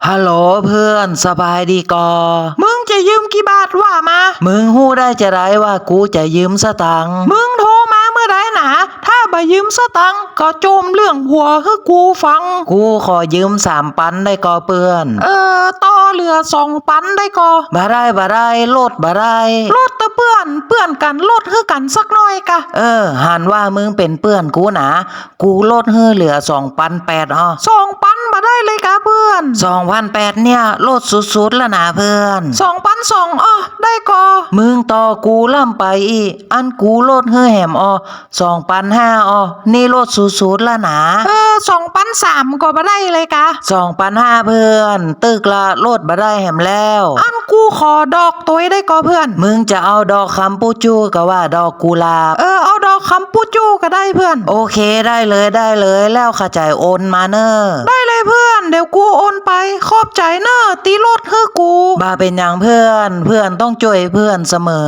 ຮັລໂຫຼເພື່ອນ ສະບາຍດີກໍ? ມຶງຈະຢືມກີ່ບາດ ວ່າມາ. ມຶງຮູ້ໄດ້ຈະໃດວ່າກູຈະຢືມສະຕັງ? ມຶງໂທມາເມື່ອໃດນະ? ຖ້າບໍ່ຢືມສະຕັງກໍຈົ່ມເລື່ອງຜົວໃຫ້ກູຟັງ. ກູຂໍຢືມສາມພັນໄດ້ກໍເພື່ອນ? ເອີ ຕໍ່ເຫຼືອສອງພັນໄດ້ກໍ? ບໍ່ໄດ້ ບໍ່ໄດ້ ລົດບໍ່ໄດ້. ລົດເຕີເພື່ອນ ເພື່ອນກັນ ລົດໃຫ້ກັນສັກໜ້ອຍກະ. ເອີ ຫັນວ່າມຶງເປັນເພື່ອນກູນະ ກູລົດໃຫ້ເຫຼືອສອງພັນແປດເອົາ. ສອງພັນບໍ່ໄດ້ເລີຍກະເພື່ອນ? ສອງພັນແປດເນຍ ລົດສຸດໆລະນະເພື່ອນ. ສອງພັນສອງ ເອົາ ໄດ້ກໍ? ມຶງຕໍ່ກູລ້ຳໄປອີກ ອັນກູລົດໃຫ້ແຮມເອົາ ສອງພັນຫ້າເອົາ. ນີ້ລົດສຸດໆລະນະ. ເອີ ສອງພັນສາມກໍບໍ່ໄດ້ເລີຍກະ? ສອງພັນຫ້າເພື່ອນ. ຕຶກລະ ລົດບໍ່ໄດ້ແຮມແລ້ວ. ອັນກູຂໍດອກໂຕຍໄດ້ກໍເພື່ອນ? ມຶງຈະເອົາດອກຄຳປູຈູກະວ່າດອກກຸຫຼາບ? ເອີ ເອົາດອກຄຳປູຈູກະໄດ້ເພື່ອນ. ໂອເຄ ໄດ້ເລີຍ ໄດ້ເລີຍ ແລ້ວຂະໃຈໂອນມາເນີ. ໄດ້ເລີຍເພື່ອນ ດຽວກູໂອນໄປ. ຂອບໃຈເນີ ທີ່ລົດໃຫ້ກູ. ບໍ່ເປັນຫຍັງເພື່ອນ ເພື່ອນຕ້ອງຊ່ວຍເພື່ອນສະເໝີ.